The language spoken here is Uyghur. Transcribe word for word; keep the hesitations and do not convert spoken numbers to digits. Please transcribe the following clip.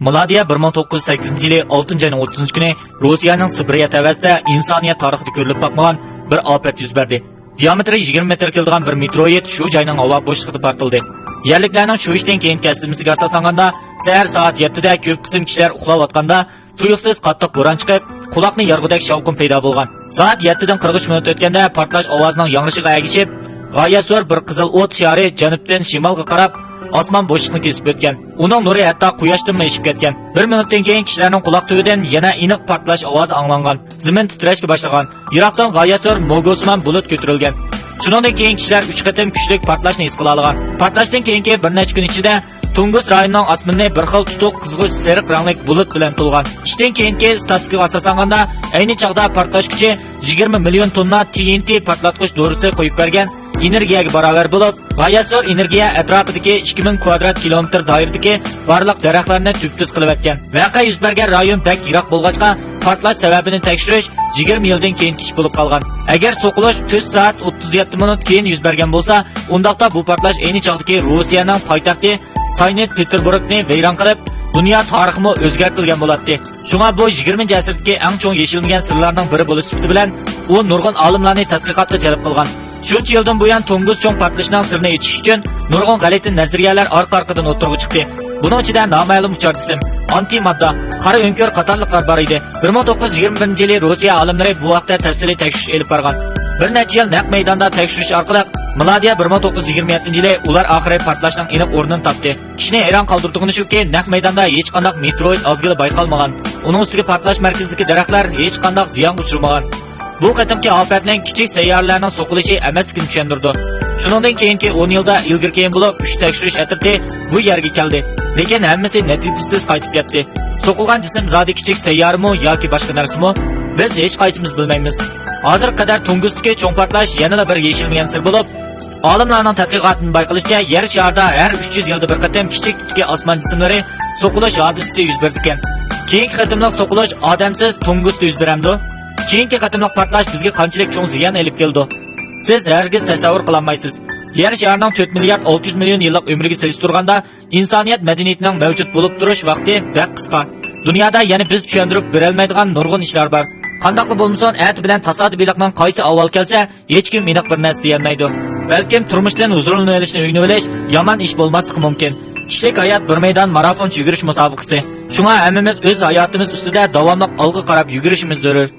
مىلادىيە بىر مىڭ توققۇز يۈز سەككىزىنچى يىلى ئالتىنچى ئاينىڭ ئوتتۇزىنچى كۈنى روسىيەنىڭ سىبىرىيە تەۋەسىدە ئىنسانىيەت تارىخىدا كۆرۈلۈپ باقمىغان بىر ئاپەت يۈز بەردى. دىيامېتىرى يىگىرمە مېتىر كېلىدىغان بىر مېتېئوروئىد شۇ جاينىڭ ھاۋا بوشلۇقىدا پارتلىدى. يەرلىكلەرنىڭ شۇ ئىشتىن كېيىنكى ئەسلىمىسىگە ئاساسلانغاندا، سەھەر سائەت يەتتىدە كۆپ قىسىم كىشىلەر ئۇخلاۋاتقاندا، تۇيۇقسىز قاتتىق بوران چىقىپ، قۇلاقنى يارغۇدەك شاۋقۇن پەيدا بولغان. سائەت يەتتىدىن قىرىق ئۈچ مىنۇت ئۆتكەندە پارتلاش ئاۋازىنىڭ ياڭرىشىغا ئەگىشىپ، غايەت زور بىر قىزىل ئوت شارى جەنۇبتىن شىمالغا قاراپ، ئاسمان بوشلۇقنى كېسىپ ئۆتكەن. ئۇنىڭ نۇرى ھەتتا قۇياشتىنمۇ ئېشىپ كەتكەن. بىر مىنۇتتىن كېيىن كىشىلەرنىڭ قۇلاق تۈۋىدىن يەنە ئېنىق پارتلاش ئاۋازى ئاڭلانغان. زېمىن تىترەشكە باشلىغان. يىراقتىن غايەت زور موگۇسىمان بۇلۇت كۆتۈرۈلگەن. شۇنىڭدىن كېيىن كىشىلەر ئۈچ قېتىم كۈچلۈك پارتلاشنى ھېس قىلالىغان. پارتلاشتىن كېيىنكى بىر نەچچە كۈن ئىچىدە تۇنگۇس رايونىنىڭ ئاسمىنى بىر خىل تۇتۇق قىزغۇچ سېرىق رەڭلىك بۇلۇت بىلەن تولغان. ئىشتىن كېيىنكى ستاتىستىكىغا ئاساسلانغاندا، ئەينى چاغدا پارتلاش كۈچى يىگىرمە مىليون توننا تى ئېن تى پارتلاتقۇچ دورىسى قويۇپ بەرگەن ئېنېرگىيەگە باراۋەر بولۇپ، غايەت زور ئېنېرگىيە ئەتراپىدىكى ئىككى مىڭ كۋادرات كىلومېتىر دائىرىدىكى بارلىق دەرەخلەرنى تۈپتۈز قىلىۋەتكەن. ۋەقە يۈز بەرگەن رايون بەك يىراق بولغاچقا، پارتلاش سەۋەبىنى تەكشۈرۈش يىگىرمە يىلدىن كېيىنكى ئىش بولۇپ قالغان. ئەگەر سوقۇلۇش تۆت سائەت ئوتتۇز يەتتە مىنۇت كېيىن يۈز بەرگەن بولسا، ئۇنداقتا بۇ پارتلاش ئەينى چاغدىكى روسىيەنىڭ پايتەختى ساينت پېتېربۇرگنى ۋەيران قىلىپ، دۇنيا تارىخىمۇ ئۆزگەرتىلگەن بولاتتى. شۇڭا بۇ يىگىرمىنچى ئەسىردىكى ئەڭ چوڭ يېشىلمىگەن سىرلارنىڭ بىرى بولۇش سۈپىتى بىلەن، ئۇ نۇرغۇن ئالىملارنى تەتقىقاتقا جەلپ قىلغان. شۇنچە يىلدىن بۇيان تۇنگۇس چوڭ پارتلىشىنىڭ سىرىنى ئېچىش ئۈچۈن نۇرغۇن غەلىتە نەزەرىيەلەر ئارقا-ئارقىدىن ئوتتۇرىغا چىقتى. بۇنىڭ ئىچىدە نامەلۇم ئۇچار جىسىم، ئانتىماددا، قارا ئۆڭكۈر قاتارلىقلار بار ئىدى. بىر مىڭ توققۇز يۈز يىگىرمە بىرىنچى يىلى روسىيە ئالىملىرى بۇ ھەقتە تەپسىلىي تەكشۈرۈش ئېلىپ بارغان. بىر نەچچە يىل نەق مەيداندا تەكشۈرۈش ئارقىلىق، مىلادىيە بىر مىڭ توققۇز يۈز يىگىرمە يەتتىنچى يىلى ئۇلار ئاخىرى پارتلاشنىڭ ئېنىق ئورنىنى تاپتى. كىشىنى ھەيران قالدۇرىدىغىنى شۇكى، نەق مەيداندا ھېچقانداق مېتېئوروئىد ئازگىلى بايقالمىغان. ئۇنىڭ ئۈستىگە پارتلاش مەركىزىدىكى دەرەخلەر ھېچقانداق زىيانغا ئۇچرىمىغان. بۇ قېتىمقى ئاپەتنىڭ كىچىك سەييارىلەرنىڭ سوقۇلۇشى ئەمەسلىكىنى چۈشەندۈرىدۇ. شۇنىڭدىن كېيىنكى ئون يىلدا ئىلگىرى-كېيىن بولۇپ ئۈچ تەكشۈرۈش ئەترىتى بۇ يەرگە كەلدى، لېكىن ھەممىسى نەتىجىسىز قايتىپ كەتتى. سوقۇلغان جىسىم زادى كىچىك سەييارىمۇ ياكى باشقا نەرسىمۇ؟ بىز ھېچقايسىمىز بىلمەيمىز. ھازىرغا قەدەر تۇنگۇستىكى چوڭ پارتلاش يەنىلا بىر يېشىلمىگەن سىر بولۇپ، ئالىملارنىڭ تەتقىقاتىدىن بايقىلىشىچە، يەر شارىدا ھەر ئۈچ يۈز يىلدا بىر قېتىم كىچىك تىپتىكى ئاسمان جىسىملىرى سوقۇلۇش ھادىسىسى يۈز بېرىدىكەن. كېيىنكى قېتىملىق سوقۇلۇش ئادەمسىز تۇنگۇستا يۈز بېرەمدۇ؟ كېيىنكى قېتىملىق پارتلاش بىزگە قانچىلىك چوڭ زىيان ئېلىپ كېلىدۇ؟ سىز ھەرگىز تەسەۋۋۇر قىلالمايسىز. يەر شارىنىڭ تۆت مىليارد ئالتە يۈز مىليون يىللىق ئۆمرىگە سېلىشتۇرغاندا، ئىنسانىيەت مەدەنىيىتىنىڭ مەۋجۇت بولۇپ تۇرۇش ۋاقتى بەك قىسقا. دۇنيادا يەنە بىز چۈشەندۈرۈپ بېرەلمەيدىغان نۇرغۇن ئىشلار بار. قانداقلا بولمىسۇن، ئەتە بىلەن تاسادىپىيلىقنىڭ قايسى ئاۋۋال كەلسە، ھېچكىم ئېنىق بىر نەرسە دېيەلمەيدۇ. بەلكىم تۇرمۇشتىن ھۇزۇرلىنىۋېلىشنى ئۆگىنىۋېلىش يامان ئىش بولماسلىقى مۇمكىن. كىشىلىك ھايات بىر مەيدان مارافونچە يۈگۈرۈش مۇسابىقىسى. شۇڭا ھەممىمىز ئۆز ھاياتىمىز ئۈستىدە داۋاملىق ئالغا قاراپ يۈگۈرۈشىمىز زۆرۈر.